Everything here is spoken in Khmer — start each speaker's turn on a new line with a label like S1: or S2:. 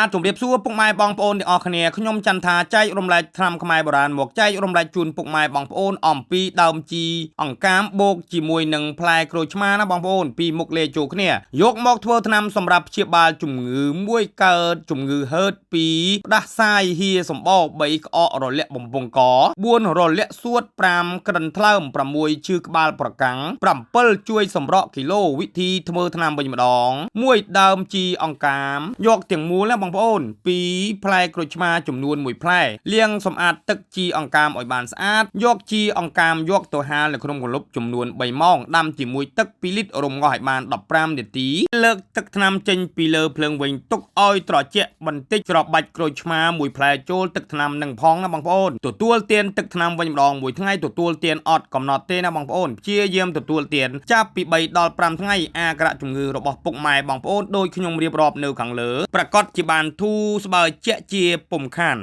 S1: បាទជម្រាបសួរពុកម៉ែបងប្អូនទាំងអស់គ្នាខ្ញុំចន្ទថាចែករំលែកថ្នាំខ្មែរបុរាណមកចែករំលែកជូនពុកម៉ែបងប្អូនអំពីដើមជីអង្កាមបូកជាមួយនឹងផ្លែក្រូចឆ្មាណាបងប្អូនពីរមុខលេចូលគ្នាយកមកធ្វើថ្នាំសម្រាប់ព្យាបាលជំងឺមួយកើតជំងឺហឺត2ផ្ដាសាយហៀសម្បោ3ក្អករលាក់បំពង់ក4រលាក់សួត5ក្រិនថ្លើម6ឈឺក្បាលប្រកាំង7ជួយសម្រក់គីឡូវិធីធ្វើថ្នាំវិញម្ដង1ដើមជីអង្កាមយកទាំងមូលណាបងប្អូន2ផ្លែក្រូចឆ្មាចំនួន1ផ្លែលាងសម្អាតទឹកជីអង្កាមឲ្យបានស្អាតយកជីអង្កាមយកទៅហាលនៅក្នុងកន្លប់ចំនួន3ម៉ោងដាំជាមួយទឹក2លីត្ររំងាស់ឲ្យបាន15នាទីលើកទឹកថ្នាំចេញពីលើភ្លើងវិញទុកឲ្យត្រជាក់បន្តិចច្របាច់ក្រូចឆ្មាមួយផ្លែចូលទឹកថ្នាំនឹងផងណាបងប្អូនទទួលទានទឹកថ្នាំវិញម្ដងមួយថ្ងៃទទួលទានអត់កំណត់ទេណាបងប្អូនព្យាយាមទទួលទានចាប់ពី3ដល់5ថ្ងៃអាការៈជំងឺរបស់ពុកម៉ែបងប្អូនដោយខ្ញុំរៀបរាប់នៅខាងលើប្រកាសជាបានធូរស្បើយជាក់ជាពុំខាន។